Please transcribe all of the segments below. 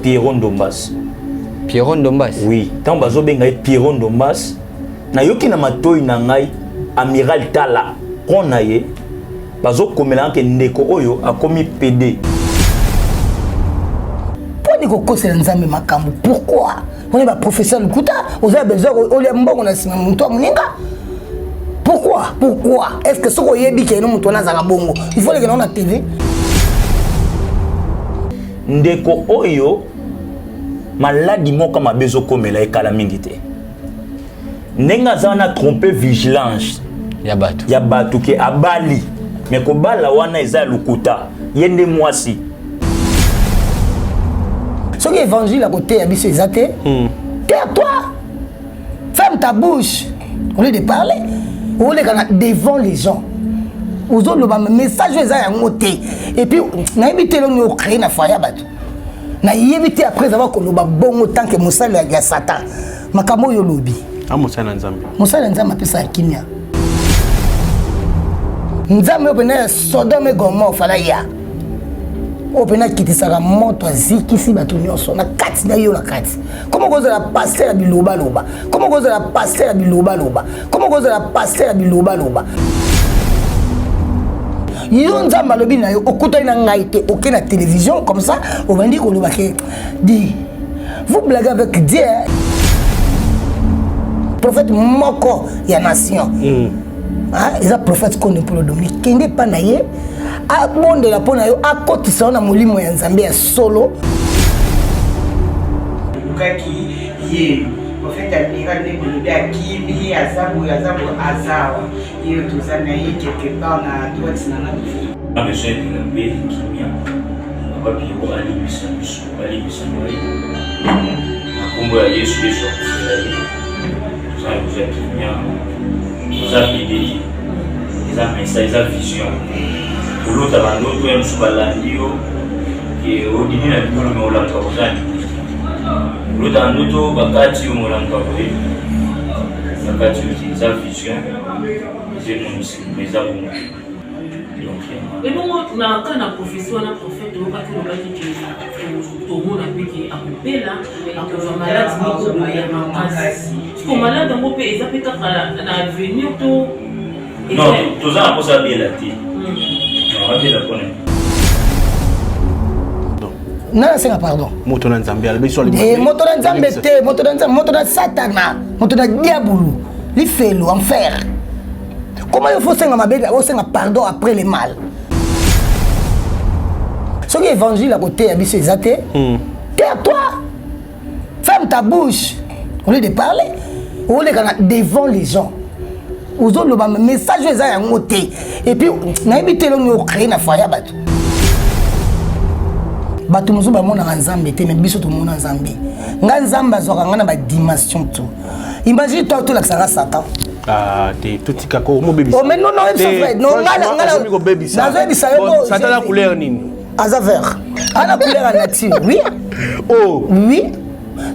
Pierrot Ndombas. Pierrot Ndombas? Oui, ntango bazobenga ye Pierrot Ndombas, nayoki na matoi na ngai Amiral Tala mpo na ye bazokomela ke ndeko oyo akomi PD. Mpo ni kokosela Nzambe makambo, pourquoi? Mpona baprofesseur lokuta, oza besoin olia mbongo na nsima moto ya moninga. Pourquoi? Pourquoi? Est-ce que soki oyebi ke no moto wana azalaka bongo, il faut lekena na TV? Ndeko oyo maladi moko mabe ezokomela ye kala mingi te, ndenge aza wana trompe vigilance ya bato ya bato ke abali, me kobala wana eza ya lokuta, ye nde mwasi. Soki évangile akoteya biso eza te, tais-toi, ferme ta bouche au lieu de parler. Oleka devant les gens, ozoloba message oyo eza yango te. Et puis nayebi te elongi ocréer na foyer ya bato, nayebi te. Après avoir koloba bongo, tant que mosali ya Satan, makambo oyo olobi. Mosali na Nzambe. Mosali ya Nzambe apesaka kimia. Nzambe oyo mpena ya Sodome, Gomorrhe, fala ya oyo mpena akitisaka moto, azikisi bato nyonso na kati na yo na kati. Koma kozala pasteur ya bilobaloba, koma kozala pasteur ya bilobaloba, koma kozala pasteur ya bilobaloba. Yo Nzambe alobi na yo, okutani na ngai te, oke na télévision comme ça, obandi koloba ke di vous blaguez avec Dieu. Prophète moko ya nation, eza prophète Konde Mpolo Dominique. Kende epa na ye, abondela mpo na yo, akotisa yo na molimo ya Nzambe ya solo. Olukaki ye prophète amiral nde bolobi akimi, aza boye, aza boye, aza awa. Ye toza na ye quelque part na droite na nga. Besoin de la paix, kimia. Papa Pierrot alimbisa biso, alimbisa ngai na nkombo ya Yesu. Yesu akufela ye. Toza na besoin ya kimia, toza pede te. Eza message, eza vision. Kolota bandoto ya mosusu, balandi yo ke odimi na likolo, me olamuka koza na kolota na ndoto, bakati yo, molamuka boye, bakati yo te. Eza vision, eza emonisi, me eza bongo. Ebongo na ka na prophétie wana, prophète oyokaki olobaki ke tomona mpe ke akobela, akozwa maladi moko boye ya makasi. Siko maladi yango mpe eza mpe kaka na avenir to? Non, toza na mposa abela te, abela mpona Nani asenga pardon? Moto na Nzambe alobi so. Moto na Nzambe te, moto na Nzambe, moto na Satana, moto na diabulu, lifelo, enfer. Comment il faut senga mabe, osenga pardon après le mal? Soki évangile akoteya biso eza te, tais-toi, ferme ta bouche au lieu de parler. Oleka devant les gens, ozoloba message oyo eza yango te. Et puis nayebi te elongi ocréer na foyer ya bato. Bato mosusu bamonaka Nzambe te, me biso tomona Nzambe. Ngai Nzambe azwaka ngai na badimension to. Imagine toi, tolakisaka Satan. Ah, te, totika ko mobebisa. Oh, mais non, non, c'est vrai. Non, nga nazoyebisa yo. Satan na couleur nini? Aza vert, ana couleur ya nature, oui. Oh. Oui,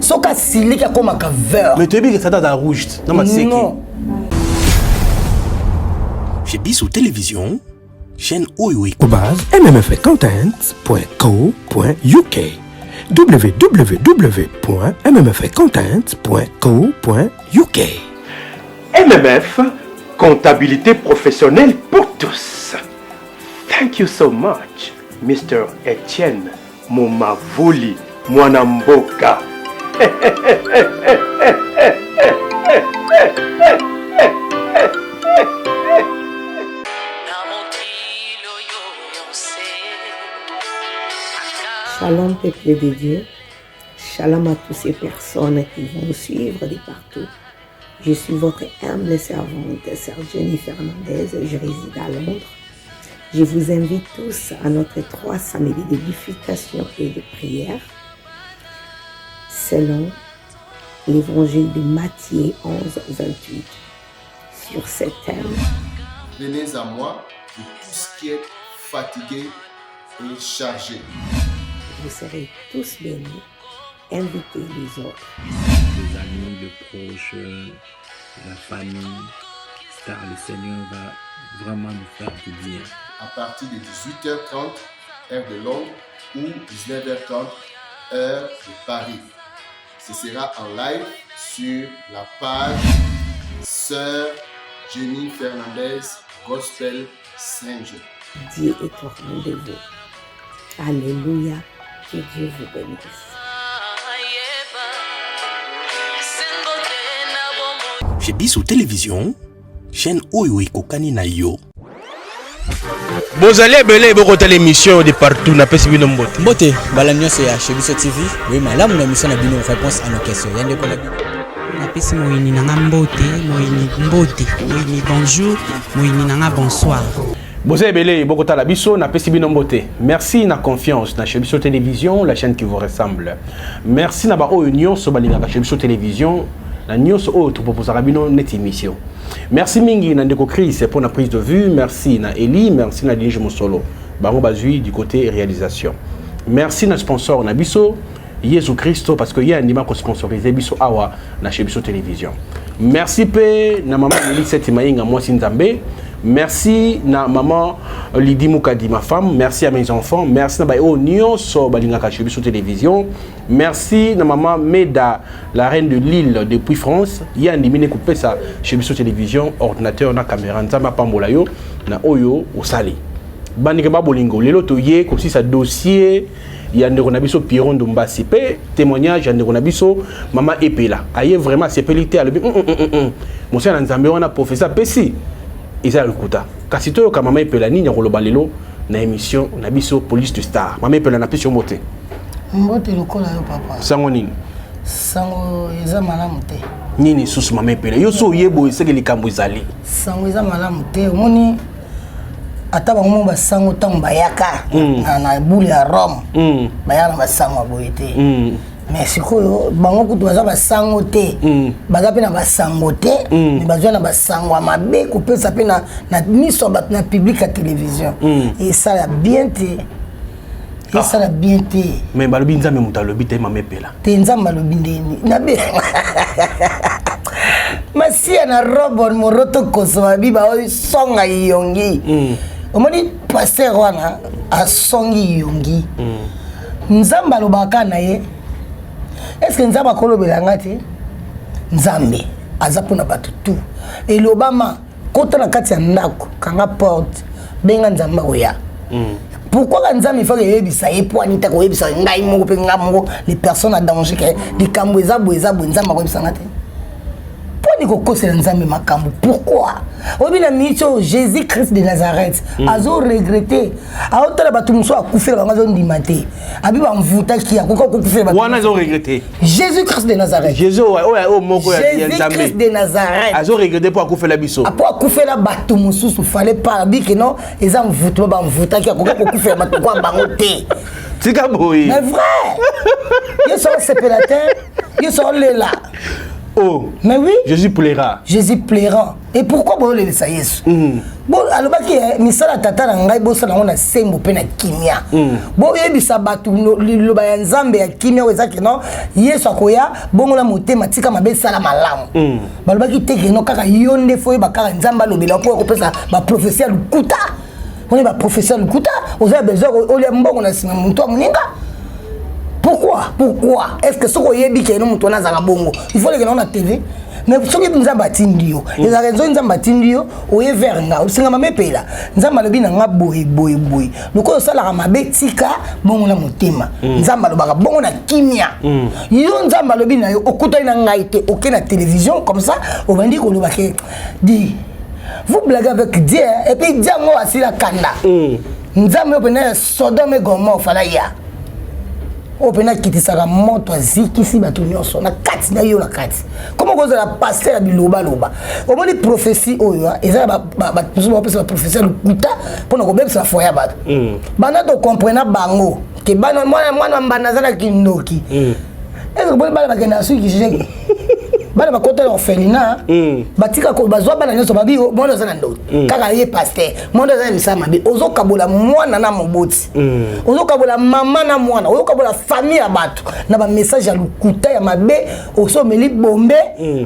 soki asiliki akomaka vert. Mais toyebi ke Satan aza rouge na maseki. Non. Chez Biso Télévision, chaîne oyo base mmfcontent.co.uk, www.mmfcontent.co.uk. MMF, comptabilité professionnelle pour tous. Thank you so much, Mr. Etienne Momavoli Mwanamboka. Shalom, peuple de Dieu. Shalom à toutes ces personnes qui vont nous suivre de partout. Je suis votre humble servante, Sœur Jenny Fernandez. Je réside à Londres. Je vous invite tous à notre trois samedis d'édification et de prière selon l'évangile de Matthieu 11, 28 sur ce thème. Venez à moi, vous tous qui êtes fatigués et chargés. Vous serez tous bénis. Invitez les autres. Les amis, les proches, la famille, car le Seigneur va vraiment nous faire du bien. À partir de 18h30, heure de Londres, ou 19h30, heure de Paris. Ce sera en live sur la page Sœur Jenny Fernandez Gospel Saint-Jean. Dieu est au rendez-vous. Alléluia. Que Dieu vous bénisse. Chez Biso Télévision, chaîne oyo ekokani na yo. Bozali ebele bokotala émission de partout, napesi bino mbote. Mbote mbala nyonso ya Chez Biso TV, boye malamu na émission na bino Réponse à nos questions. Ya ndeko na bino. Napesi moyini na nga mbote, moyini mbote, moyini bonjour, moyini na nga bonsoir. Boza ebele bokotala biso, napesi bino mbote. Merci na confiance na Chez Biso Télévision, la chaîne qui vous ressemble. Merci na ba oyo nyonso balingaka Chez Biso Télévision, na nyonso oyo toproposaka bino neti émission. Merci mingi na ndeko Chris pour la prise de vue, merci na Eli, merci na Lige Mosolo. Bango bazui du côté réalisation. Merci na sponsor na biso Yesu Christo parce que ye andima ko sponsoriser biso awa na Chez Biso Télévision. Merci pe na maman Melissa Timainga mwasi Nzambe. Merci na maman Lydie Mukadi ma femme, merci à mes enfants, merci na ba oyo nyonso balingaka Chez Biso Télévision. Merci na maman Meda la reine de Lille depuis France, ye andimi ne kopesa Chez Biso Télévision ordinateur na caméra. Nzambe apambola yo na oyo osali. Bandeke ba bolingo lelo toye kosisa dossier ya ndeko na biso Pierrot Ndombasi pe témoignage ya ndeko na biso mama Epela. Aye vraiment asepeli te, alobi mosala na Nzambe wana professeur apesi eza ya lokuta. Kasi toyoka mama Epela nini akoloba lelo na émission na biso Police de Star. Mama Epela, napesi yo mbote. Mbote lokola yo papa. Sango nini? Sango eza malamu te. Nini susu mama Epela? Yo so oyebo eseke likambo ezali. Sango eza malamu te. Omoni ata bango moko basango ntango bayaka na boule ya Rome, bayaka na basango ya boye te. Mais sikoyo bango kutu baza basango te, baza mpe na basango te, mais bazwa na basango ya mabe kopesa mpe na miso ya bato na public ya télévision. Esala bien te, esala bien te. Mais balobi Nzambe moto alobi te, mama Epela. Te, Nzambe alobi ndeni nabe masiya na robot moroto koso babi baoyo songa iyongi. Omoni pasteur wana asongi iyongi. Nzambe alobaka na ye, est ce que Nzambe akolobela nga te? Nzambe aza mpona bato tu. Elobama kota na kati ya ndako, kanga porte, benga Nzambe akoya. Pourquoi ka Nzambe ifo koyebisa ye po anita koyebisa ngai moko mpe ngai moko les personnes à danger ke likambo eza boye, eza boye? Nzambe akoyebisa nga te mpo ni kokosela Nzambe makambo. Pourquoi? Oyebi na miniti oyo Jésus Christ de Nazareth azo regretter, aotala bato mosusu akufela bango, azondima te, abi bamvutaki akoka kokufela bato. Wana azo regretter. Jésus Christ de Nazareth. Jésus oyo moko ya Jésus Christ de Nazareth azo regretter mpo akufela biso. Mpo akufela bato mosusu, fallait pas abi ke non, eza mvutu bamvutaki, akoka kokufela bato kwa bango te. Tika boye. Mais vrai, Yesu asepela te, Yesu aolela. Oh. Mais oui. Jésus pleura. Jésus pleurant. Et pourquoi bolelisa Yesu? Bo alobaki misala tata na ngai bosala yango na sembo mpe na kimia. Boyebisa bato liloba ya Nzambe ya kimia oyo eza ke non, Yesu akoya bongo na motema, tika mabe, esala malamu. Balobaki te ke non, kaka yo nde fo oyeba kaka Nzambe alobela mpo akopesa baprophétie ya lokuta. Oni baprophétie ya lokuta, oza besoin olia mbongo na nsima moto ya moninga. Pourquoi? Pourquoi est ce que soki oyebi ke no moto wana azalaka bongo, il faut lekena na TV? Mais soki Nzambe atindi yo, ezalaka soki Nzambe atindi yo, oye vers nga, osenga mama Epela, Nzambe alobi na nga boye boye boye, lokola osalaka mabe, tika bongo na motema. Nzambe alobaka bongo na kimia. Yo Nzambe alobi na yo, okutani na ngai te, oke na télévision comme ça, obandi koloba ke di vous blaguez avec Dieu. Et puis Dieu yango asila kanda. Nzambe oyo mpena ya Sodome et Gomorrhe, fala ya oyo mpena akitisaka moto, azikisi bato nyonso na kati na yo na kati. Koma kozala pasteur ya bilobaloba. Omoni prophétie oyo eza bato mosusu bapesa baprophétie ya lokuta mpona kobebisa foyer ya bato. Banda tocomprena bango ke bana mwana mbanda aza na kindoki. Est ce que boni bana bakende na suki jege? Bana bakota na orphelinat, batika ko bazwa bana nyonso, babi mwana aza na ndoki, kaka ye pasteur, mwana aza na misala mabe. Ozokabola mwana na moboti, ozokabola mama na mwana, ozokabola famille ya bato na bamessage ya lokuta ya mabe. Oso omeli bombe,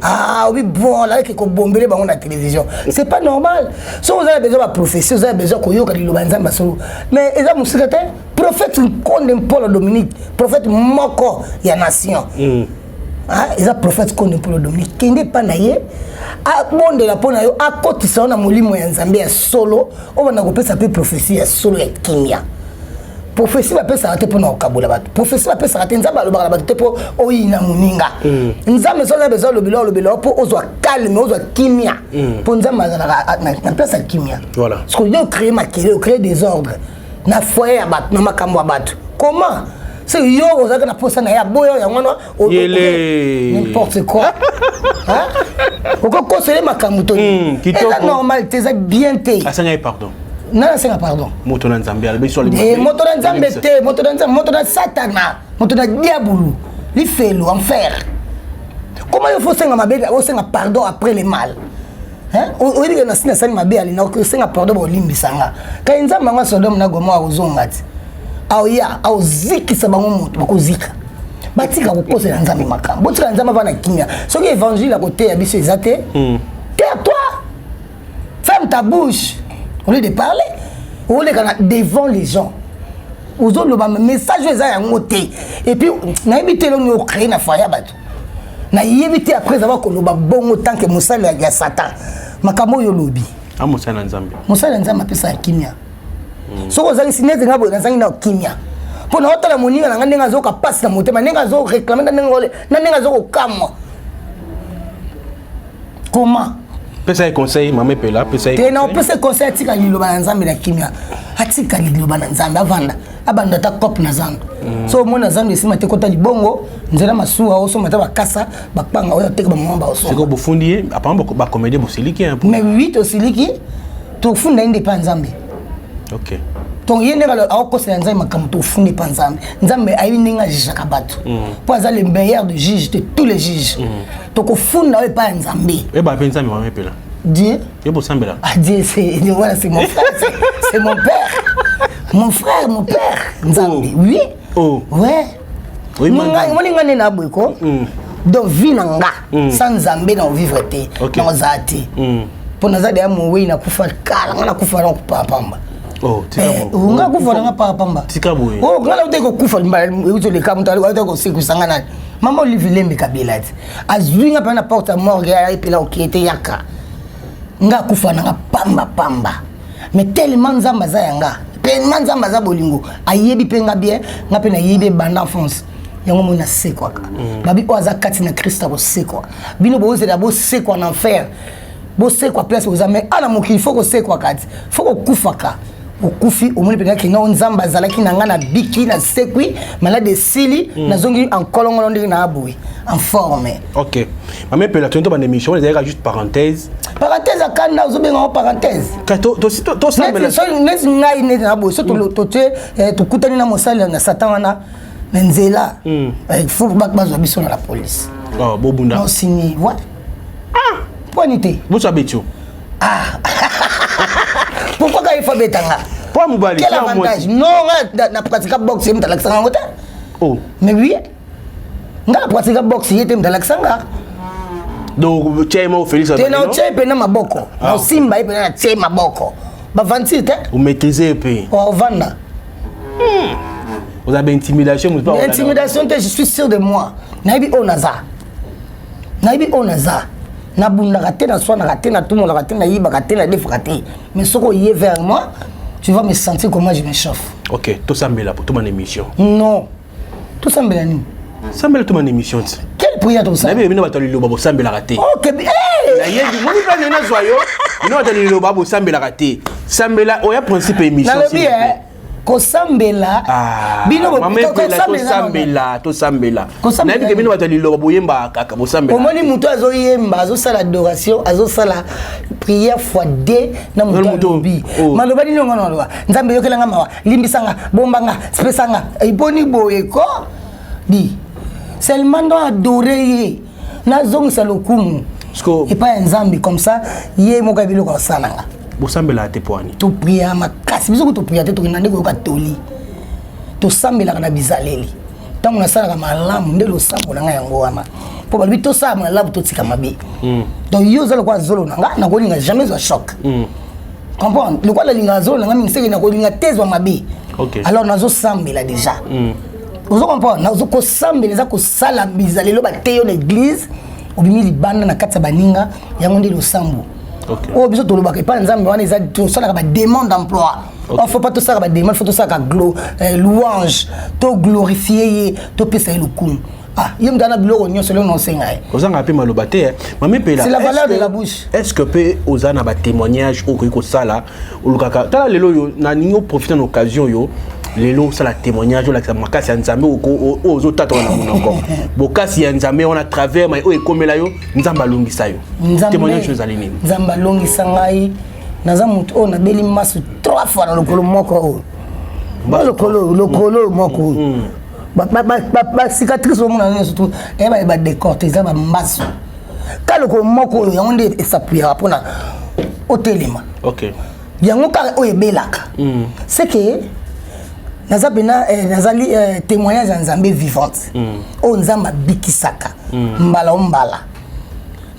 ah, obi bon nayaki kobombele bango na télévision. C'est pas normal. Soki oza na besoin baprophétie, oza na besoin koyoka liloba ya Nzambe solo, mais eza mosika te. Prophète Nkonde Mpolo Dominique, prophète moko ya nation. Ah, eza prophète Konde Mpolo Dominique. Kende epa na ye, abondela mpo na yo, akotisa yo na molimo ya Nzambe ya solo, oyo banda kopesa mpe prophétie ya solo ya kimia. Prophétie bapesaka te mpona kokabola bato. Prophétie bapesaka te, Nzambe alobaka na bato te mpo oyina moninga. Nzambe so aza besoin alobela, olobela mpo ozwa calme, ozwa kimia, mpo Nzambe azalaka na place ya kimia. Voilà. Parce que yo ocréer makele, ocréer désordre na foyer ya bato, na makambo ya bato. Comment c'est yo ozalaka na posa na ye, aboya yango wana? Yele. N'importe quoi. Okokosele makambo to eza normal te, eza bien te. Asenga ye pardon. Nani asenga pardon? Moto na Nzambe alobi so. Moto na Nzambe te, moto na Nzambe, moto na Satana, moto na diabulu, lifelo, enfer. Comment yo faut osenga mabe, osenga pardon après le mal? Oyebi ke nasi nasali mabe, alinga osenga pardon, bolimbisanga. Kai Nzambe yango, Sodome na Gomora akozonga ti aoya, aozikisa bango, moto bakozika. Batika kokosela Nzambe makambo, botika Nzambe ava na kimia. Soki évangile akoteya biso eza te, tais toi, ferme ta bouche au lieu de parler. Oleka na devant les gens, ozoloba message oyo eza yango te. Et puis nayebi te eloni ocréer na foyer ya bato, nayebi te. Après avoir koloba bongo, tant que mosali ya Satan, makambo oyo olobi. Amosali na Nzambe. Mosali ya Nzambe apesaka kimia. Soki ozangisi neti nga boye, nazangi na kimia mpo na otala moninga na nga ndenge azoyoka mpasi na motema, ndenge azoréclamer, na ndenge azokokamwa comment. Pesa ye conseil, mama Epela, pesa ye. Te, na opesa conseil: atika liloba na Nzambe na kimia, atika liloba na Nzambe, avanda, abanda ata cope na zando. So omoni na zando esima te, kota libongo, nzela masuwa, osomba ata bakasa, bapanga oyo ateka, bamama baosomba. Sikoyo bofundi ye, apparemment bacomédien bosiliki. Mais oui, tosiliki, tofunda ye nde epa Nzambe. Donc ye ndenge akokosela Nzambe makambo, tofunda epa Nzambe. Nzambe ayebi ndenge ajugeaka bato, mpo aza le meilleur de juge de tous les juges. Tokofunda oyo epai ya Nzambe. Oyeba mpe Nzambe, mama Epela? Dieu. Ye bosambela. Ah, Dieu, c'est voilà, c'est mon frère, c'est mon père, mon frère, mon père Nzambe. Oh. Oui. Oh. Ouais, omoni nga nde na boye ko. Donc vie na nga sans Nzambe, na ovivre te, na ozala te, mpo naza deya mowei, nakufa kala. Nga nakufa na kopapamba. Nga kufa nanga papamba. Nga nauti kokufa, euti oleka, moto auti kosekwisa nga nani? Mama Olive Lembe Kabila ti azwi nga mpe na porte ya morgue, epela okie te, yaka. Nga akufa nanga pamba pamba, mais tellement Nzambe aza ya nga, tellement Nzambe aza bolingo, ayebi mpe nga bien, nga mpe nayebi ebanda enfance yango. Moi nasekwaka, babi oyo aza kati na Krist akosekwa. Bino bozela bosekwa na enfer, bosekwa place boza, mais ana mokili faut kosekwa kati, faut kokufaka. Okufi, omoni mpenza kenga Nzambe azalaki na ngai, nabiki, nasekwi, malade esili, nazongi enkolongolo ndenge na aboye, en forme. Ok, mama Epela, toyei tobanda émission wana, ezalaka juste parenthèse. Parenthèse akanda, ozobenga ngo parenthèse. Neti ngai, neti na boye, so totie, tokutani na mosali na Satan wana na nzela, il faut bazwa biso na la police. Bobunda? Osini, ouais, poni te. Boso abeti yo? Ah, pourquoi kaka il faut abetanga? Po mobali. Quel avantage? Non, nga na pratika boxe, ye moto alakisanga yango te. Oh. Mais oui, nga na pratika boxe, ye te moto alakisanga. Donc tie mo Félix. Te, na otie mpena maboko, na osimba ye mpena, na tie maboko, baventure te. Omaîtrise mpe. Ovanda. Oza baintimidation. Intimidation te, je suis sûr de moi. Nayebi oyo naza, nayebi oyo naza. Nabundaka te, naswanaka te, natumolaka te, nayibaka te, nadefaka te. Mais soki oye vers moi, tu vas me sentir comment je me chauffe. Ok, tosambela po tobanda émission. Non, tosambela nini? Sambela, tobanda émission ti. Quelle prière tosala? Nayebi bino bato ya liloba bosambelaka te. Ok. Nayebi moni mpe nde nazwa yo. Bino bato ya liloba bosambelaka te. Sambela oya principe émission. Nalobi kosambela. Bino tosambela, tosambela. Nayebi ke bino bato ya liloba boyembaka kaka, bosambela. Omoni moto azoyemba, azosala adoration, azosala prière fois deux na moto alobi maloba nini? Onga naloba: Nzambe, yokelanga mawa, limbisanga, bombanga, pesanga. Eponi boye ko di seulement ndo adore ye. Nazongisa lokumu epai ya Nzambe, comme ça ye moko ya biloko asala nga. Bosambelaka te poani? Topriya makasi. Biso ko topriya te, tokenda nde koyoka toli. Tosambelaka na bizaleli. Ntango nasalaka malamu nde losambo na ngai yango wana, mpo balobi tosala malamu, totika mabe. Donc yo oza lokola zolo na nga, nakolinga jamais zwa choc. Comprendre? Lokola nalingaka zolo na nga mingi, seke nakolinga te zwa mabe. Alors nazosambela déjà. Ozo comprendre? Nazo kosambela, eza kosala bizalelo. Bateyo na église, obimi libanda na kati ya baninga, yango nde losambo. Oyo biso tolobaka epai ya Nzambe wana eza tosalaka bademande d'emploi. Okay. Faut pas tosalaka bademande, faut tosalaka louange, toglorifie ye, topesa ye lokumu. Ah, ye moto ana biloko nyonso, lelo naosenga ye. Ozanga mpe maloba te, eh. Mami Pela. C'est la valeur de la bouche. Est ce que mpe oza na batémoignage oyo okoki kosala? Olukaka, tala lelo oyo nalingi oprofite na occasion oyo lelo osala témoignage, olakisa makasi ya Nzambe oyo ozotatoka na monoko, bokasi ya Nzambe wana travers mai oyo ekomela yo, Nzambe alongisa yo. Témoignage oyo ezali nini? Nzambe alongisa ngai. Naza motu oyo nabeli masu trois fois na lokolo moko oyo. Ba lokolo moko oyo, bacicatrice omona nyonso tu eya badécor te, eza bambasu. Ka lokolo moko oyo, yango nde esapuyaka mpona otelema. Yango kaka oyo ebelaka. C'est que naza mpena nazali témoignage ya Nzambe vivante oyo Nzambe abikisaka mbala o mbala.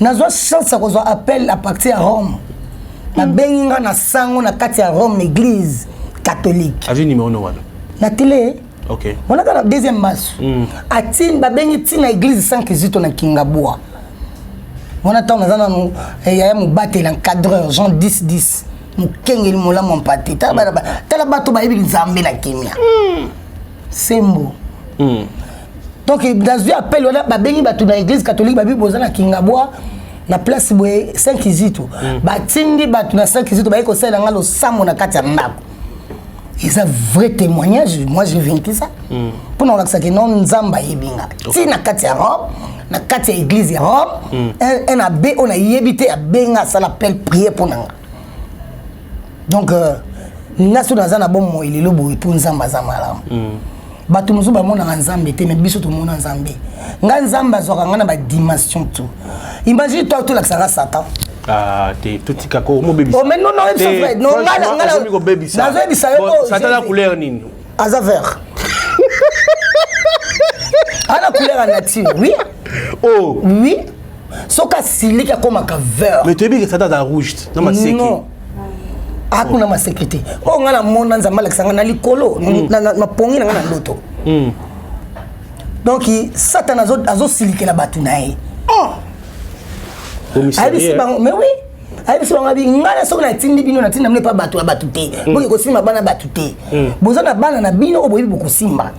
Nazwa chance ya kozwa appel à partir ya Rome. Babengi nga na sango na kati ya Rome, na église catholique. Azwi numéro no wana? Na télé. Wana kaka na deuxième masu. Atini, babengi ntina église Saint Kizito na Kingabwa wana. Ntango naza nanu yaya mobateli, encadreur, Jean 10 10, mokengeli molamu ya mpate. Tala bato bayebi Nzambe na kimia sembo. Donc nazwi appel wana, babengi bato na église catholique, babi boza na Kingabwa na place boye, Saint Kizito. Batindi bato na Saint Kizito, baye kosalela nga losambo na kati ya ndako. Eza vrai témoignage, moi j'ai vécu ça. Mpona kolakisaki no Nzambe ayebi nga ti na kati ya Rome, na kati ya église ya Rome. Un abbé oyo nayebi te abenga, asala appel, prier mpo na nga. Donc nga so naza na bomoi lelo boye mpo Nzambe aza malamu. Bato mosusu bamonaka Nzambe te, mais biso tomona Nzambe. Nga Nzambe azwaka nga na badimension tout. Imagine toi, tolakisaka Satan. Ah, te, totika ko mobebisa. Oh, mais non, non, biso vrai. Non, nga nazoyebisa yo. Satan na couleur nini? Aza vert, ana couleur ya nature, oui. Oh. Oui, soki asiliki akomaka vert. Mais toyebi ke Satan aza rouge na maseki. Non, akuna maseki te. Oyo ngai namona, Nzambe alakisa ngai na likolo, mapongi na ngai na ndoto. Donc Satan azosilikela bato na ye. Ayebisi bango, mais oui, ayebisi bango, abi ngai na soki natindi bino, natinda bino epa bato ya bato te. Boke kosimba bana bato te. Boza na bana na bino oyo boyebi bokosimba.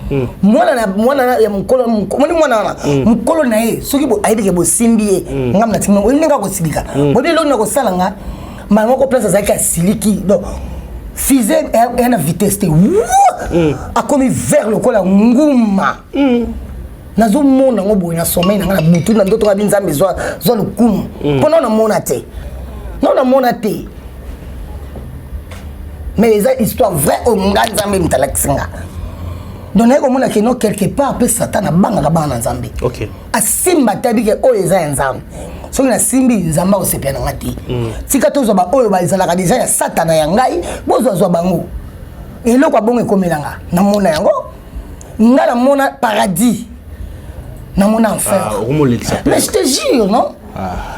Mwana mwana ya mokolo, moni mwana wana, mokolo na ye, soki ayebi ke bosimbi ye, ngai natindi, oyebi ndenge akosilika, boyebi eloko na kosala nga mbala moko. Place azalaki asiliki, donc fusée eya na vitesse te, akomi vert lokola nguma. Nazomona yango boye na sommeil na ngai na butu, na ndoto. Ngabi Nzambe zwa lokumu, mpo nao namona te, nao namona te, mais eza histoire vraie oyo nga Nzambe moto alakisi nga. Donc naye komona ke no, quelque part mpe Satan abangaka bana na Nzambe. Asimba te, abike oyo eza ya Nzambe. Soki nasimbi, Nzambe akosepela na nga te. Tika tozwa baoyo bazalaka deja ya Satana, ya ngai bozwazwa bango. Eloko abongo ekomela nga, namona yango. Nga namona paradis, namona enfer. Mais je te jure, non,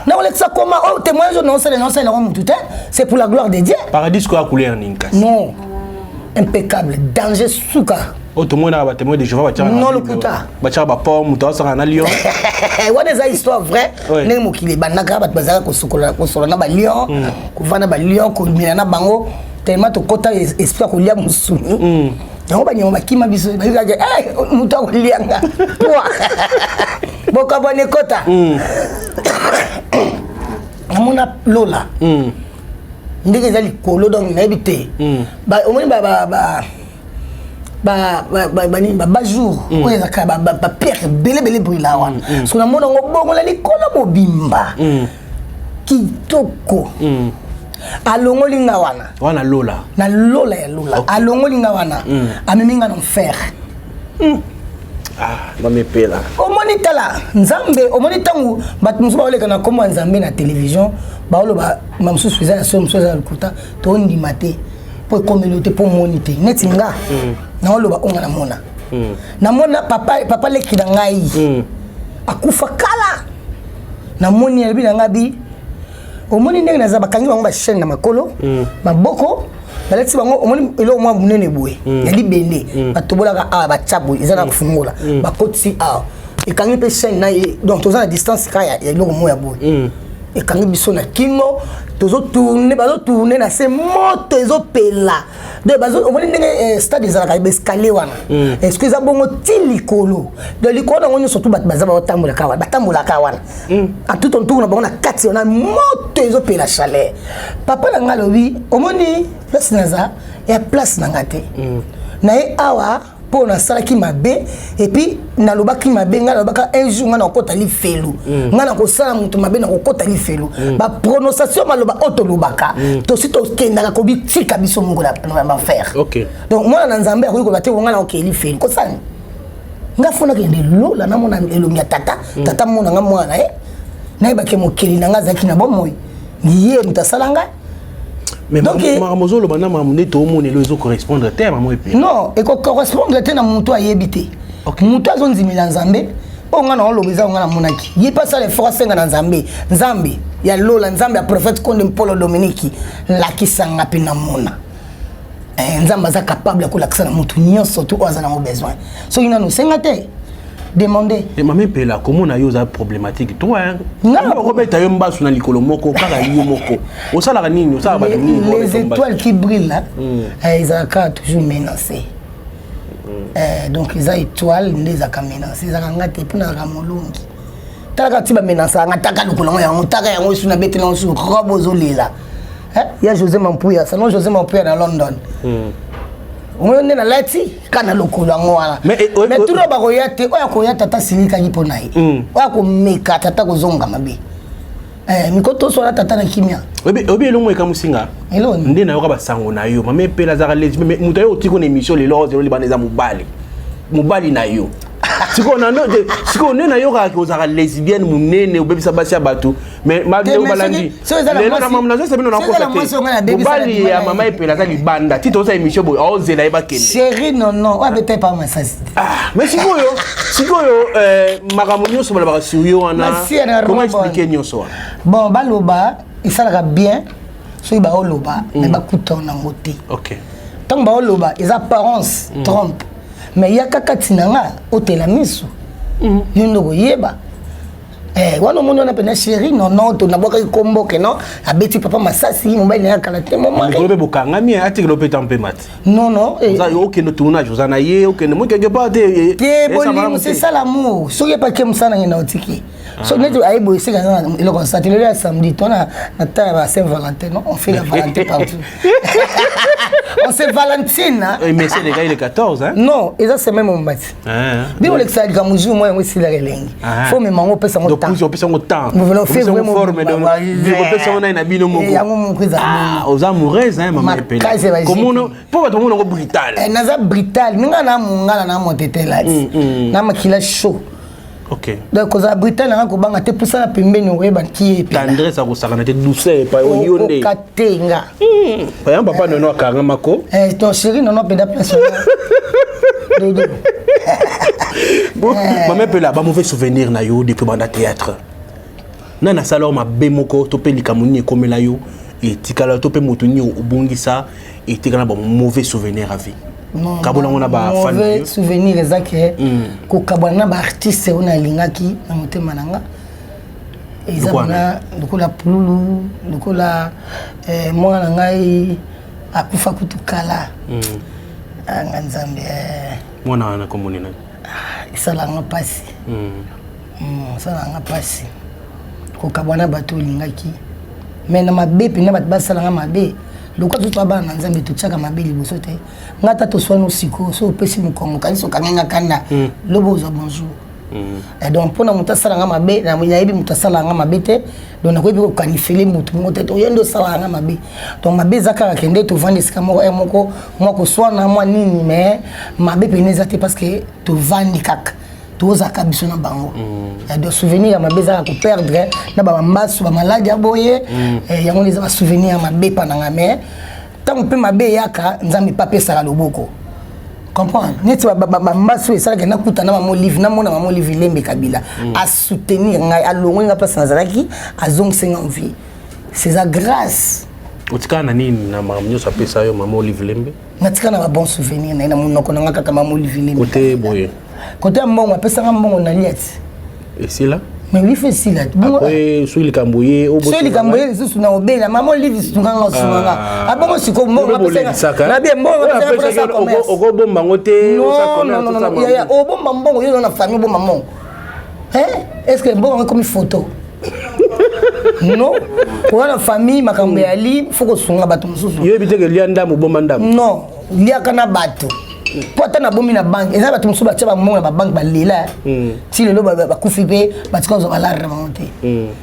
nakolekisa koma oyo témoignage oyo naosala, naosala yango motu te, c'est pour la gloire de Dieu. Paradis koya couleur nini kasi? Non, impeccable, danger, suka. Oyo tomonaka batémoin de Jéhovah batiaka. Non, lokuta. Batiaka baport, moto asaka na lion. Wana eza histoire vraie. Ndenge mokili ebandaka, bato bazalaka kosola na balion, kovanda balion, komela na bango, tellement tokɔta esprit ya kolia mosuni. Yango banyama bakima biso, bayokaki moto akolianga poa bokabwana ekɔta. Namona lola ndenge eza likolo, donc nayebi te. Omoni banini, bajour oyo ezalaka bapierre ebelebele brila wana, so namona yango bongola likolo mobimba kitoko. Alongoli nga wana. Wana lola? Na lola ya lola. Alongoli nga wana, amemi nga na enfer. Ah, bamepela. Omoni, tala Nzambe, omoni ntango bato mosusu baoleka na nkombo ya Nzambe na télévision, baoloba ma mosusu eza ya solo, mosusu eza ya lokuta, tondima te mpo ekomeli te, mpo omoni te. Neti nga naoloba onga namona, namona papa, papa leki na ngai akufa kala, namoni alobi na ngai bi omoni ndenge naza, bakangi bango bachaîne na makolo, maboko, balakisi bango, omoni eloko mwa monene boye ya libende, batobolaka awa, batya boye, eza na kofungola, bakotisi awa, ekangi mpe chaîne na ye. Donc toza na distance kaka ya eloko moko ya boye, ekangi biso na kingo, tozotourne, bazotourne na se, moto ezopela. Donc omoni ndenge stade ezalaka, baescalier wana, est ce que eza bongo ti likolo? Donc likolo nango nyonso tu bato baza, baotambolaka wana, batambolaka wana atuto ntuku na bango na kati wana, moto ezopela, chaleur. Papa na ngai alobi, omoni place naza ya place na nga te, na ye awa mpo nasalaki mabe, et puis nalobaki mabe. Ngai nalobaka un jour ngai nakokɔta lifelu, ngai nakosala moto mabe, nakokɔta lifelu. Baprononciation, maloba oyo tolobaka, tosi tokendaka kobitika biso moko na bafaire. Donc mwana na Nzambe akoki koloba te ngai nakokee lifelu kosani. Ngai fo nakende lola, namona elongi ya tata. Tata mona nga mwana na ye, nayebaki mokeli na ngai azalaki na bomoi, ye moto asala ngai. Mais makambo ozoloba na makambo nde toomona elo ezocorrespondre te, mamo epe. Non, ekocorrespondre te na moto ayebi te. Moto azondimela Nzambe, oyo ngai naoloba eza oyo ngai namonaki. Ye mpe asala effort, asenga na Nzambe, Nzambe ya lola, Nzambe ya prophète Konde Mpolo Dominiki, lakisanga mpe namona. Nzambe aza capable ya kolakisa na motu nyonso tu oyo aza nango besoin. Soki nano osenga te, demande. Mama Epela, komona yo oza problématique to okobeta yo mbasu na likolo moko kaka yo moko, osalaka nini? Osalaka bato nini? Les étoiles qui brillent là, ezalaka toujours menacé. Donc eza étoile nde ezalaka menacé, ezalaka nga te, mpo nazalaka molongi. Talaka ti bamenaçaka nga, taka lokolo yango, yango taka yango esu nabetela yango su robe ozolela ya José Mampuya, salon José Mampuya na London. Omoni nde nalati ka na lokolo yango wana, mais tuna bakoya te. Oyo akoya, tata silikaki mpo na ye. Oyo akomeka, tata kozonga mabe. Miko toswala tata na kimia. Oyebi elongo ekamusinga nde nayoka basango na yo, mama Epela azaka lesbi, mais moto ayo otiki na émission lelo ozelo libanda eza mobali, mobali na yo. Sikoyo nde nayokaka ozalaka lesbienne monene, obebisa basi ya bato, mais balandi lelo na mama nazoyesa bino nakosa te, mobali ya mama Epela aza libanda ti tozosala émission boye, aozela ye bakende. Chéri, non non, oyo abeta epa masasi. Mais sikoyo makambo nyonso balobaka sur yo wana, comment expliquer nyonso wana? Bon, baloba esalaka bien soki baoloba, mais bakuta nango te. Ntango baoloba eza apparence trompe, mais yaka kati na nga, otela miso, yo nde okoyeba. Wana omoni wana mpena chéri, non non, to nabwakaki kombo ke non, abeti papa masasi, mobali na ye akala te. Momikolo mpe bokangami, atikela opeta mpe mati. Non non. Okende tournage, oza na ye, okende mo quelque part te. Te, bolingo, c'est ça l'amour. Soki epake mosala nange na otiki, so neti aye boye, esika aza na eloko ya sati. Lelo ya samedi to na ta ya ba Saint Valentin, non, on fait la Valentin partout, on se valentine. Mais c'est les gars, il est 14, hein? Non, eza semaine mombati. Bino olekisaka likambo jour moko, yango esilaka elengi. Fo mema yango, opesa yango temps. Opesa yango temps, opesa yango nai na bino moko. Yango moko eza. Oza amoureuse, hein, mama Epela? Komona mpo bato bamona yango brutal. Naza brutal minga na mongala na motetela na makila chaud. Donc kozala brutal nanga kobanga te, pusana pembeni, okoyeba nki ye. Tendresse akosakana te, douceur epai oyo nde. Okoka te nga. Paya papa nono akanga mako. Ton chéri nono mpenza place dodo. Mama Epela, bamauvais souvenir na yo depuis banda théâtre, nani asala yo mabe moko to mpe likambo nini ekomela yo etikala, to mpe moto nini obongisa etikala ba mauvais souvenir à vie? Kabola ngo na bafan. Mauvais souvenir eza ke kokabwana na baartiste oyo nalingaki na motema na nga. Eza mpona lokola pululu, lokola mwana na ngai akufa kutu kala. Anga Nzambe. Mwana wana komoni nani? Esalanga mpasi, esalanga mpasi kokabwana bato olingaki. Mais na mabe mpenza, bato basalanga mabe, lokola toto bana na Nzambe, totiaka mabe liboso te. Nga ata toswani osiko, so opesi mokongo, kanisi okangi nga kanda, lobi ozwa bonjour. Donc mpona moto asalanga mabe, nayebi moto asalanga mabe te. Donc nakoyebi kokanifele motu moko te, oyo nde osalaka nga mabe. Donc mabe eza kaka kende tovandi esika moko, moko mwa koswana mwa nini, mais mabe pene eza te, parce que tovandi kaka. Tozalaka biso na bango. Donc souvenir ya mabe ezaka koperdre na bamambasu, bamaladi ya boye. Yango nde eza basouvenir ya mabe mpa na nga. Mais ntango mpe mabe eyaka, Nzambe mpe apesaka loboko, comprendre? Neti bambasu esalaki, nakuta na mama Olive, namona mama Olive Lembe Kabila asoutenir ngai, alongoli nga place nazalaki, azongisi nga vie. C'est sa grâce. Otikala na nini na makambo nyonso apesa yo mama Olive Lembe? Natika na babon souvenir na ye na monoko na nga kaka mama Olive Lembe. Kote boye? Kote ya mbongo, apesanga mbongo na liati. Esila? Mais oui, fe esila. Après soki likambo ye? Soki likambo ye lisusu na obela, mama Olive sunganga, osunganga. Abongo sikoyo mbongo nabie, mbongo. Okobomba yango te? Non, yaya, obomba mbongo yo na famille, obomba mbongo? Est ce que mbongo yango ekomi photo? Non, oza na famille, makambo ya li fo kosunga bato mosusu. Yoyebi te ke lia ndambo, bomba ndambo? Non, liaka na bato, mpo ata nabomi na banke, eza bato mosusu batia bambongo na babanke, balela ti lelo, bakufi mpe batika kozwa balare na bango te.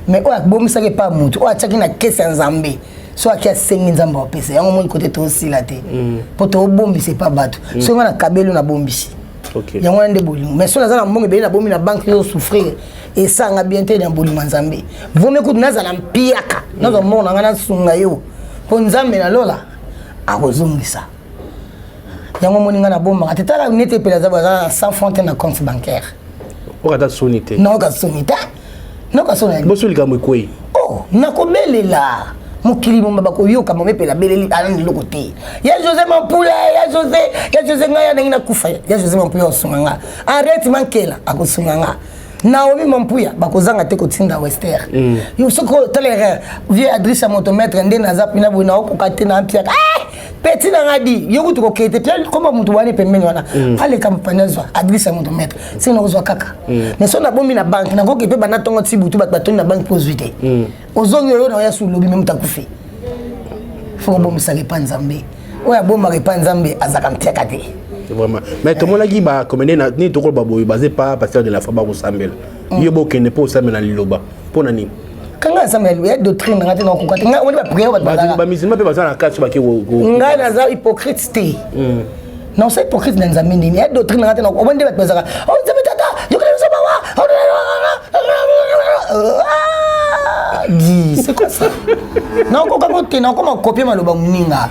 Mais oyo abomisaki epa motu, oyo atiaki na kese ya Nzambe, so aki asengi Nzambe apesa yango. Moni kote tosila te, mpo tobombisa epa bato. Soki nga nakabeli, nabombisi yango wana nde bolingo. Mais so naza na mbongo ebele, nabomi na banke, ezosouffrir, esanga bien te na bolingo ya Nzambe. Vomi kutu nazala mpiaka, nazwa mbongo na ngai, nasunga yo, mpo Nzambe na lola akozongisa yango. Omoni ngai nabombaka te. Tala neti epela aza, baza na 100 franc te na compte bancaire. Okata soni te? Naoka soni te, naoka soni. Boso likambo ekwei? Oh, nakobelela mokili momba, bakoyoka. Mama epela abeleli, alani eloko te. Ya José Mampula, ya José, ya José, ngai ya ndenge nakufa, ya José Mampula akosunga nga, Arrête Mankela akosunga nga, Naomi Mampuya bakozanga te kotinda wester. Yo soki otala erreur, vieux adresse ya motomètre nde naza mpina boye, naokoka te na mpiaka. Petit na nga di yo kutu kokende te, koma motu wana pembeni wana, aleka mopani, azwa adresse ya motomètre, soki nakozwa kaka. Mais so nabomi na banke, nakoki mpe banda ntongo ti butu, bato batondi na banke mpo ozwi te. Ozongi oyo na oya su lobi, me moto akufi. Fo kobomisaka epa Nzambe. Oyo abombaka epa Nzambe azalaka mpiaka te. Vraiment, mais tomonaki bacomédien nini tokoloba boye, baza epa pasteur de la foi, bakosambela. Yo bokende mpo osambela liloba mpo na nini? Kanga asambela ya doctrine nanga te, nakokoka te. Ngai omoni baprière, bato bazalaka. Bamusulman mpe baza na kati, bake. Ngai naza hypocrite te, naosa hypocrite na Nzambe ndeni ya doctrine nanga te. Omoni nde bato bazalaka: "Oh Nzambe tata, yokela biso mawa." Di c'est quoi ça? Nakoka ngo te, nakoma kopie maloba moninga.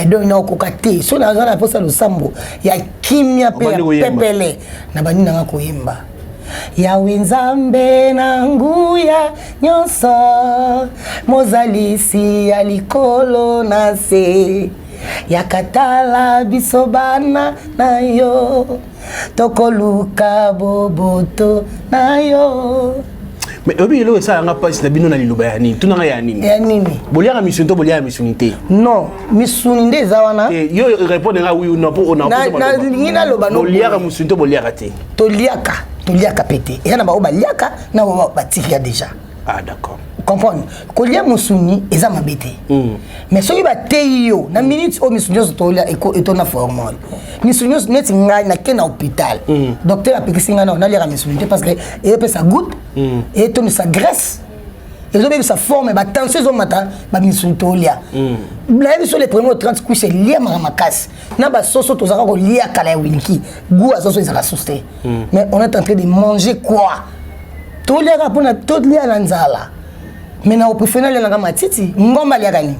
Donc nakoka te. So naza na mposa losambo ya kimia mpe ya pepele na bandi nanga koyemba: "Yawe Nzambe na nguya nyonso, mozalisi ya likolo na se, yakatala biso bana na yo, tokoluka boboto na yo." Mais oyebi eloko esalanga mpasi na bino na liloba ya nini? Tunanga ya nini? Ya nini? Boliaka misuni to boliaka misuni te? Non, misuni nde eza wana. Yo répondre nga oui ou non, mpo nalingi naloba. Boliaka misuni to boliaka te? Toliaka, toliaka pe te. Eza na baoyo baliaka na oyo batikia déjà. Ah d'accord. Comprendre, kolia mosuni eza mabe te, mais soki bateyi yo na minute oyo, misuni nyonso tolia etona formol. Misuni nyonso, neti ngai nake na hôpital, docteur apekisi ngai nao naliaka misuni te, parce que eyepesa goutte, etondisa graisse, ezobebisa forme, batension ezomata. Bamisuni tolia, nayebi so le premier au 30 couche eliamaka makasi na basoso tozalaka kolia kala ya wiliki, goût ya soso ezalaka susu te. Mais on est en train de manger quoi? Toliaka mpona tolia na nzala, mais na opréféré nalianaka matiti. Ngomba aliaka nini?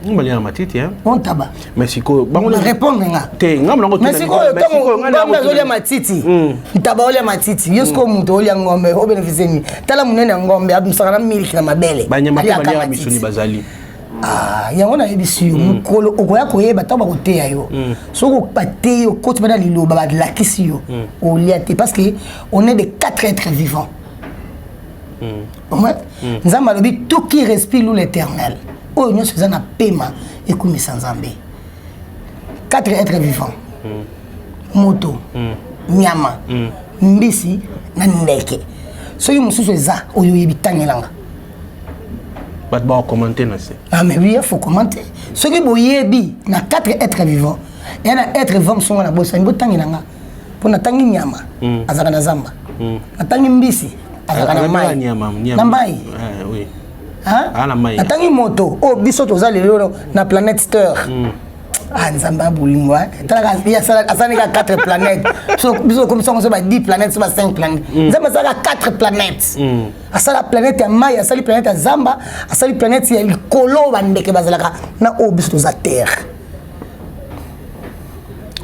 Ngomba aliaka matiti, hein? Ontaba. Mais sikoyo bango répondre nga. Te, ngambo nango. Mais sikoyo ntango ngombe azolia matiti, ntaba olia matiti, yo sikoyo moto olia ngombe, obénéficie nini? Tala monene ya ngombe, abimisaka na miliki na mabele. Banyama mpe baliaka misuni, bazali. Ah, yango nayebisi yo, mokolo okoya koyeba ntango bakoteya yo. Soki bateyi yo, okoti bana liloba, balakisi yo, olia te, parce que on est de quatre êtres vivants. Nzambe alobi: "Tout qui respire loue l'Éternel." Oyo nyonso eza na pema ekumisa Nzambe. Quatre êtres vivants: moto, nyama, mbisi na ndeke. Soki mosusu eza oyo oyebi, tangelanga. Bato bakocommenter na se. Ah mais oui, il faut commenter. Soki boyebi na quatre êtres vivants, eya na être vivant mosusu nga na bosani, botangelanga. Mpo natangi nyama azalaka na zamba, natangi mbisi azalaka na mai, na mai. Natangi moto oyo biso toza lelo na planète Terre. Ah, nzambe ya bolingo talaka asali kaka 4 planète biso okomisa yango so ba 10 planète so ba 5 planète mm. nzambe asalaka 4 planète mm. asala planète ya mai asali planète ya zamba asali planète ya likolo bandeke bazalaka na oyo biso toza terre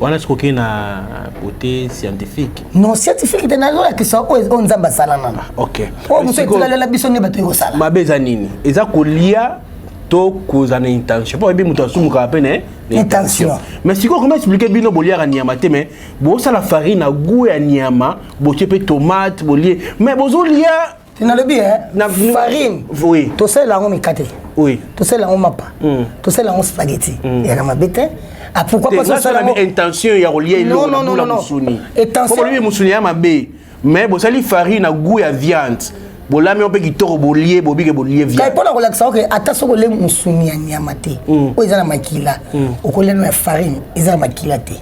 wana soki okei na côté scientifique non scientifique te nazolakisa oyo nzambe asala nano ok oyo mosu etilalela biso nde bato ekosala mabe eza nini eza kolia to kozala na intention mpo oyebi moto asumukaka mpe na intention mais sikoyo comment expliquer bino boliaka nyama te mais bosala farine na goût ya nyama botie mpe tomate bolie mais bozolia nalobi farine oui. tosalela yango mikate oui. tosalela yango mapa mm. tosalela yango spaghetti mm. eyaka mabe te ah, pourquoi pas osala intention ya kolia eloko na bula mosuni po mosuni ya mabe mais bosali farine na goût ya viande bolami yo mpe kitoko bolie bobike bolie viande mpo na kolakisa oke ata soki olie mosuni ya nyama te mm. oyo eza na makila mm. okolia no ya farine eza na makila te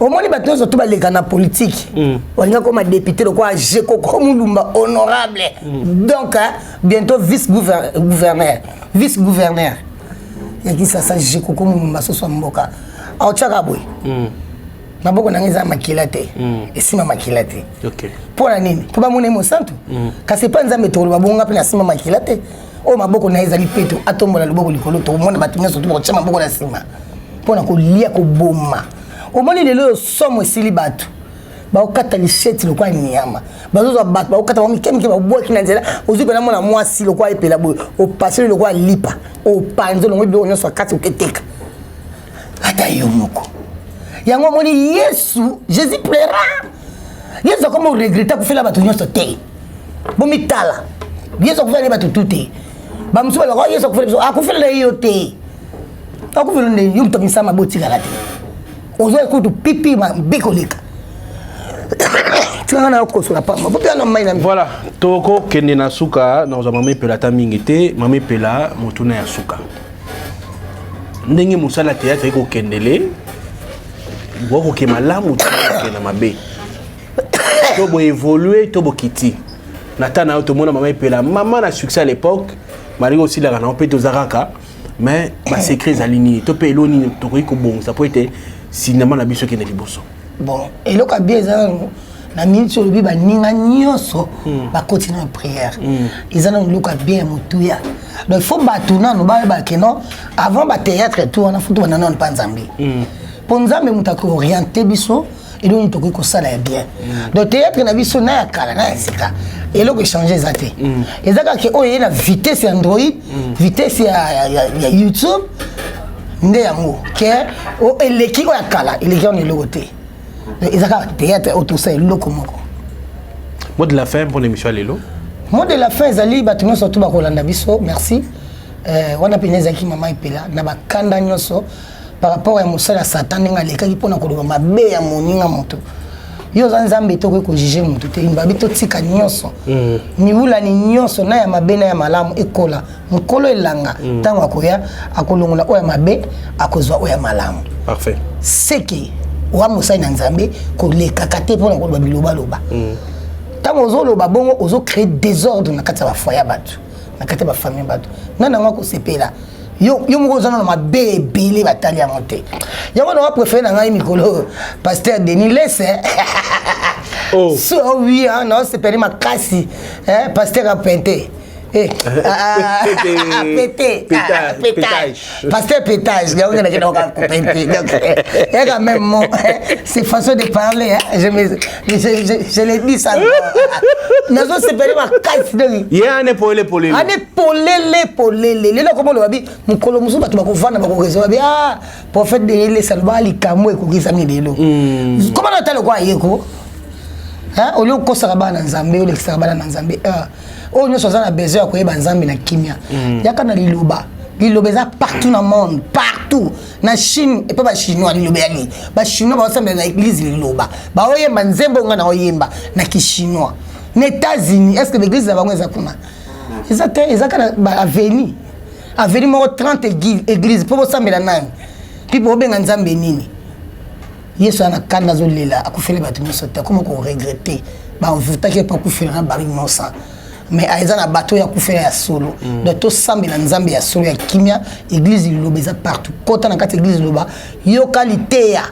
omoni bato nyonso to baleka na politike mm. balinga koma député lokola jekoko mulumba honorable mm. donc hein, bientôt vice gouverneur vice gouverneur ya kisasa jekoko mulumba soso ya mboka aotiaka boye mm. maboko na ngai eza makila te mm. esima makila te mpo na nini mpo bamona ye mosantu mm. kasi epai nzambe tokoloba bonga mpe nasima makila te oyo maboko na ye ezali peto atombola loboko likolo tokomona bato nyonso to bakotya maboko na nsima mpo na kolia koboma omoni lelo oyo somo esili bato bakokata lisheti lokola nyama bazozwa bato bakokata bango mike mike babwaki na nzela ozwi mpena mwana mwasi lokola epela boye opasoli lokola lipa opanzi olongo biloko nyonso akati oketeka ata yo moko yango omoni yesu jésus pleura yesu akoma oregrete akufela bato nyonso te bomitala yesu akufela nde bato tu te bamosusu balobaka oh, yesu akufela biso akufela na yo te akufela nde yo moto misala mabe otikala te ozwa ekutu pipi mabe koleka tikanga na yo kosola pamba bopia na mai na voilà tokokende na suka nakozwa mama epela ata mingi te mama epela motuna ya suka ndenge mosala ya théâtre ekokendele bokoke malamu to bokokende mabe to boévolue to bokiti na ta na yo tomona mama epela mama na succès à l'époque malgré osilaka na yo mpe toza kaka mais basecret ezali nini to mpe elo nini tokoki kobongisa mpo ete sinema na biso ekende liboso bon eloko ya bien eza nano na miniti olobi baninga nyonso hmm. bakoti na prière hmm. eza nano eloko ya bien ya motuya donc il faut bato nano bayeba ke non avant bathéâtre tout wana fo tobanda nano mpa nzambe mpo hmm. nzambe moto akooriente biso eloko nini tokoki kosala ya bien donc théâtre na biso na ya kala na ya sika eloko echange eza te eza kaka ke oyo eye na vitesse ya android vitesse ya, ya, ya youtube nde yango ke eleki oyo ya kala eleki wana eloko te eza kaka théâtre oyo tosala eloko moko mot de la fin pour l'émission ya lelo mot de la fin ezali bato nyonso to bakolanda biso merci euh, wana mpenza ezalaki mama epela na bakanda nyonso par rapport ya mosala ya satan ndenge alekaki mpo na koloba mabe ya moninga moto yo oza nzambe te okoki kojuge moto te babi totika nyonso mm. miwulani nyonso na ya mabe na ya malamu ekola mokolo elanga ntango mm. akoya akolongola oyo ya mabe akozwa oyo ya malamu parfait seke owa mosali na nzambe kolekaka te mpo na koloba bilobaloba ntango mm. ozoloba bongo ozocree désordre na kati ya bafoye ya bato na kati ya bafamille bato nani yango akosepela yo, yo moko oza nano mabe ebele batali yango te yango nanga préféré na ngai mikolo pasteur denis lese oh. so oui naosepeli makasi pasteur apente Eh, ah, ah, pété, ah, pétage. Pasteur pétage, donc il y a quand même mot. C'est façon de parler, hein. je, me, je, je, je l'ai dit ça. Nazo sepeli makasi donc. Ye ane polele polele. Ane polele polele. Lelo comment lobi mokolo mosusu bato bakovanda bakorezo babi ah prophète de lelesa loba likambo ekokisami lelo. Hmm. Comment natala kwa yeko? Hein, au lieu okosaka bana nzambe olekisaka bana na nzambe ah. Oyo nyonso aza na besoin ya koyeba nzambe na kimia mm. yaka na liloba liloba eza partout na monde partout na chine epe bachinois liloba ya nini bachinois baosambela na église liloba baoyemba nzembo nga na oyemba na kichinois na états-unis est ce que baeglise na bango eza kuna eza te eza kaka baavenue avenue moko 30 église mpo bosambela nani mpi bobenga nzambe nini yesu ana kanda azolela akufeli bato nyonso te akoma koregrete banvutaki epo akufela na bari innocent Mais eza na bato oyo akufela ya solo. Donc tosambela Nzambe ya solo, ya kimia. Église Liloba eza partout. Kota na kati église Liloba, yoka liteya.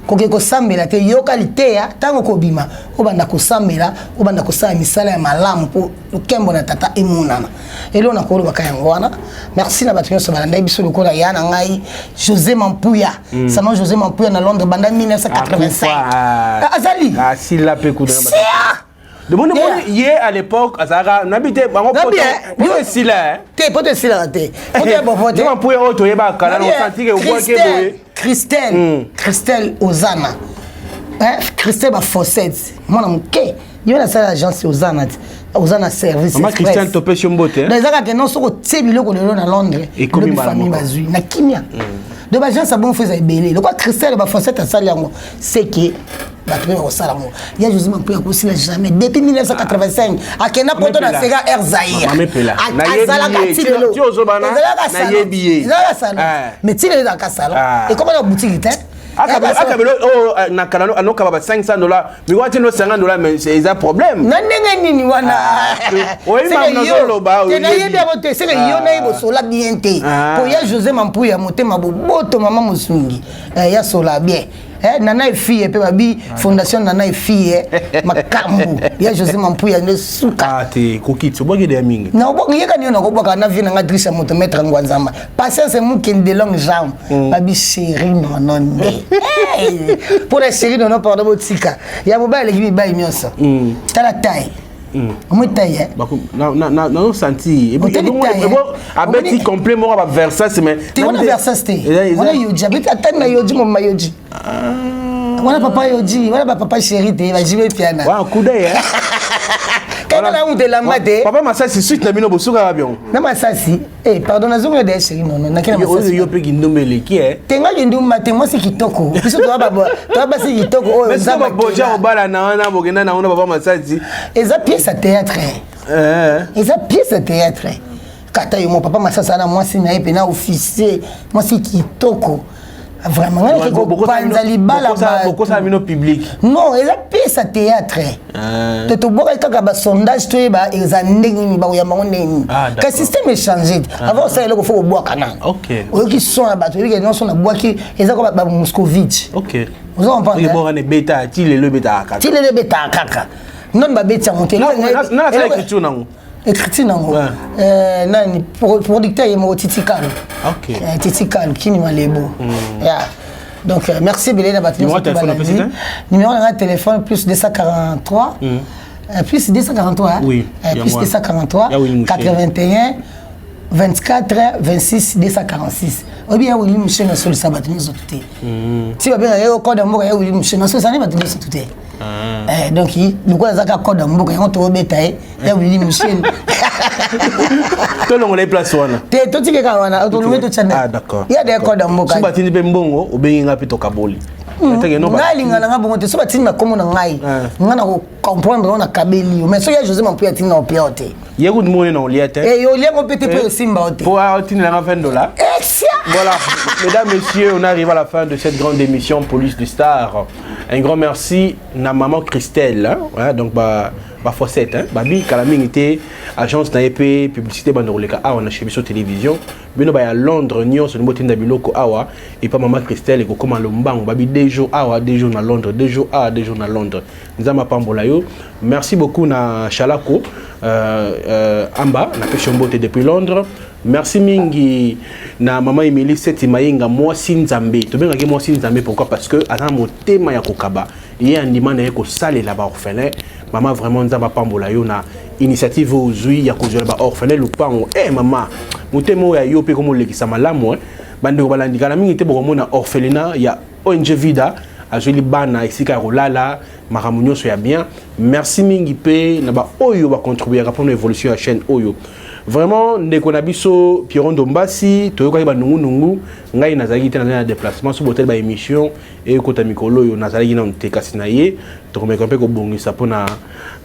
Koke kosambela te, yoka liteya. Ntango kobima, obanda kosambela, obanda kosala misala ya malamu mpo lokembo na Tata emonana. Eloko na kolobaka yango wana. Merci na bato nyonso balandaki biso. Lokola ya na ngai José Mampuya, salon José Mampuya na Londres banda 1985. Azali asila mpe kuna. Sia! Demoni ye à l'époque azalaka nabi te bango poto esila. Te, poto esilaka te, poto ya bovo te. Mampuya oyo toyebaka kala, na osantike obwaki boye. Christelle, Christelle Ozana, Christelle Bafosset, mwana moke yo nasala agence Ozana te, oza na service. Mama Christian, topesi yo mbote. Eza kaka non, soki otie biloko lelo na Londres, lobi famille bazwi na kimia. Donc baagence ya bongo fo eza ebele. Lokwa Christelle Bafosset asali yango, seke bato mpe bakosala yango. Ya José Mampuya akosila jamais. Depuis 1985 akenda poto na Sega Air Zaire, azalaka ti lelo, ezalaka salon, mais ti lelo ezalaka salon, ekoma na boutique te. Akabelo oyo na kala anokaba ba 500 $, mikwa ti no 50 $, mais eza problème. Na ndenge nini wana? Nazoloba. Nayebi yango te. Seke yo nayebi osola bien te, po ya José Mampuya motema boboto, mama mosungi ya sola bien. Nana efille mpe babi fondation Nana efille makambo ya José Mampuya nde suka. Te kokiti obwaki deya mingi. Yekani yo nakobwaka na vie nanga drisha moto maître Ngwanzamba, patience mokende de longue jambe. Babi chéri nono nde mpona chéri nono, pardon, botika ya mobali aleki mibali nyonso. Tala taille, omoi taille. Nazosanti abeti complet moko ba Versace, mais te, wana Versace te, wana Yohji. Abeti atani na Yohji, moma Yohji wana, papa Yohji wana, bapapa chéri te, bajibe piana. Kuda ye. Kaka na mutu elamba te. Papa Masasi, suite na bino bosukaka biongo. Na Masasi, eh pardon, nazonga de chéri nono nake na Masasi. Yo mpe kindumba eleki e. Te, nga kindumba te, mwasi kitoko. Biso toa basi kitoko oyo. Boja kobala na wana, bokenda na wana papa Masasi. Eza pièce ya théâtre, eza pièce ya théâtre. Kata yo mo papa Masasi ana mwasi na ye mpena officier, mwasi kitoko vraiment. Nga nake kopanza libala. Bokosala bino public. Non, eza pièce ya théâtre te. Tobwakaki kaka basondage, toyeba eza ndenge nini, bakoyamba ngo ndenge nini. Ka système échange avant osala eloko, fo kobwaka nano, oyoki son ya bato, oyebike nyonso nabwaki eza ko bamoscovite. Oza comprendre? Ebeta ti lelo, ebetaka kaka. Ti lelo ebetaka kaka. Nani babeti yango te. Nasala écriture nango. Écriture nango nani? Producteur ye moko Titi Kalo, Titi Kalo kini malebo ya. Donc merci ebele na bato nyonso. Numéro na nga téléphone: plus 243, plus 243, oui, plus 243 81 24 26 246. Oyebi ya Wili Musheni asolisa bato nyonso tu te. Ti babengaka ye code ya mboka, ya Wili Musheni asolisa nde bato nyonso tu te. Donc lokola aza kaka code ya mboka, yango tobeta ye ya Wili Musheni. Tolongola ye place wana. Te, totike kaka wana, tolongi totya. Ah, d'accord. Ya de code ya mboka. So batindi mpe mbongo, obengi nga mpe tokaboli. Ngai alinga na nga bongo te. So batindi na kombo na ngai, nga na kocomprendre ngo, nakabeli yo. Mais soki ya José Mampuya atindi na opia yo te. Ye kutu moko na olia te. Oliango mpe te, mpo osimba yo te. Po atindelanga 20 $. Voilà, mesdames, messieurs, on arrive à la fin de cette grande émission Police du Star. Un grand merci na maman Christelle, hein, donc bah ba Fossette, hein, babi kala mingi te, agence na ye mpe publicité banda koleka awa na chez biso télévision. Bino ba ya Londres nyonso botinda biloko awa epa mama Christelle, ekokóma lombango. Babi 2 jours awa, 2 jours na Londres, 2 jours awa, 2 jours na Londres. Nzambe apambola yo. Merci beaucoup na Chalako Amba napesi yo mbote depuis Londres. Merci mingi na mama Emily Seti Mayenga, mwasi Nzambe. Tobengaki mwasi Nzambe pourquoi? Parce que aza na motema ya kokaba, ye andima na ye kosalela baorphelin. Mama, vraiment Nzambe apambola yo na initiative oyo ozwi ya kozwela baorphelin lupango. E mama, motema oyo ya yo mpe komolekisa malamu. Bandeko balandikana mingi te, bokomona orphelinat ya ONG Vida azweli bana esika ya kolala, makambo nyonso ya bien. Merci mingi mpe na baoyo bacontribuaka mpona évolution ya chaîne oyo. Vraiment, ndeko na biso Pierron Ndombasi, toyokaki banungunungu. Ngai nazalaki te, nazali na déplacement. So botali baémission ekota mikolo oyo, nazalaki nanu te, kasi na ye tokomeka mpe kobongisa mpona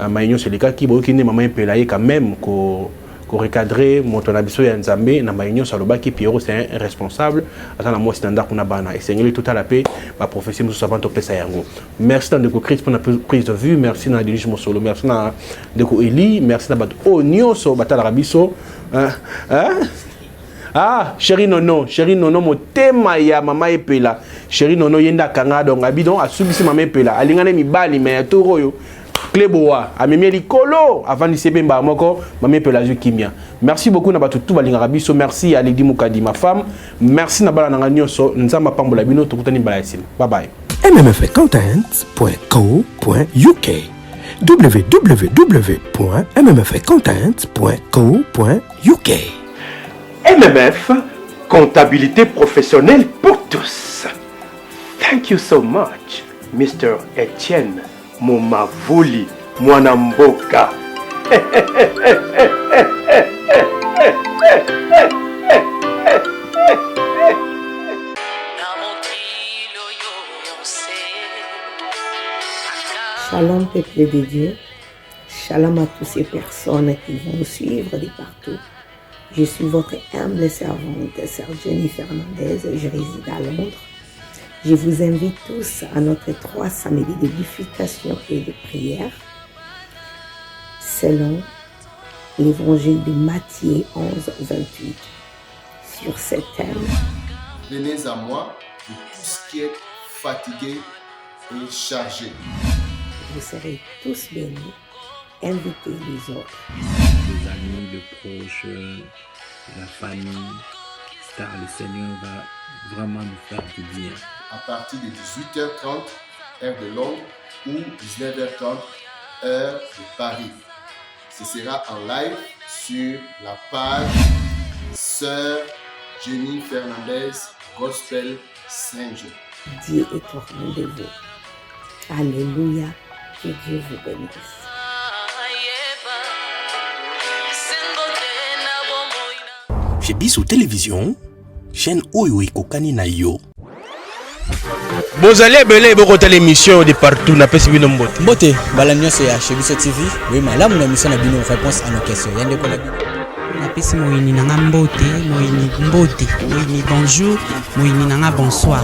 mai nyonso elekaki. Boyoki nde mama Epela ye quand même ko Korecadrer moto na biso ya Nzambe na maye nyonso alobaki. Pierrot, c'est un responsable, aza na mwasi na ndako na bana. Esengeli totala mpe baprophétie mosusu avant topesa yango. Merci na ndeko Chris mpona prise de vue, merci na Denis Mosolo, merci na ndeko Eli, merci na bato oyo nyonso batalaka biso, hein? Hein? Ah, chéri Nono, chéri Nono, motema ya mama Epela. Chéri Nono, ye nde akanga, donc abi donc asubisi mama Epela. Alingana mibali, mais ya tour oyo Cleboa amemi likolo, avandisi mpe mbala moko mama Epela azwi kimia. Merci beaucoup na bato tu balingaka biso. Merci ya Lidi Mukadi, ma femme. Merci na bana na nga nyonso. Nzambe apambola bino. Tokutani mbala ya nsima. Bye bye. Mmfcontent.co.uk, www.mmfcontent.co.uk. MMF, comptabilité professionnelle pour tous. Thank you so much, Mr. Etienne Momavoli Mwanamboka. Shalom, peuple de Dieu. Shalom à toutes ces personnes qui vont nous suivre de partout. Je suis votre humble servante, Sœur Jenny Fernandez. Je réside à Londres. Je vous invite tous à notre trois samedis d'édification et de prière selon l'évangile de Matthieu 11, 28 sur ce thème. Venez à moi, vous tous qui êtes fatigués et chargés. Vous serez tous bénis. Invitez les autres. Les amis, les proches, la famille, car le Seigneur va vraiment nous faire du bien. À partir de 18h30, heure de Londres, ou 19h30, heure de Paris. Ce sera en live sur la page Sœur Jenny Fernandez Gospel Saint-Jean. Dieu est au rendez-vous. Alléluia. Que Dieu vous bénisse. Chez Biso Télévision, chaîne oyo ekokani na yo. Bozali ebele bokotala émission de partout, napesi bino mbote. Mbote mbala nyonso ya Chez Biso TV. Boye malamu na émission na bino Réponse à nos questions ya ndeko na bino. Napesi moyini na nga mbote. Moyini mbote, moyini bonjour, moyini na nga bonsoir.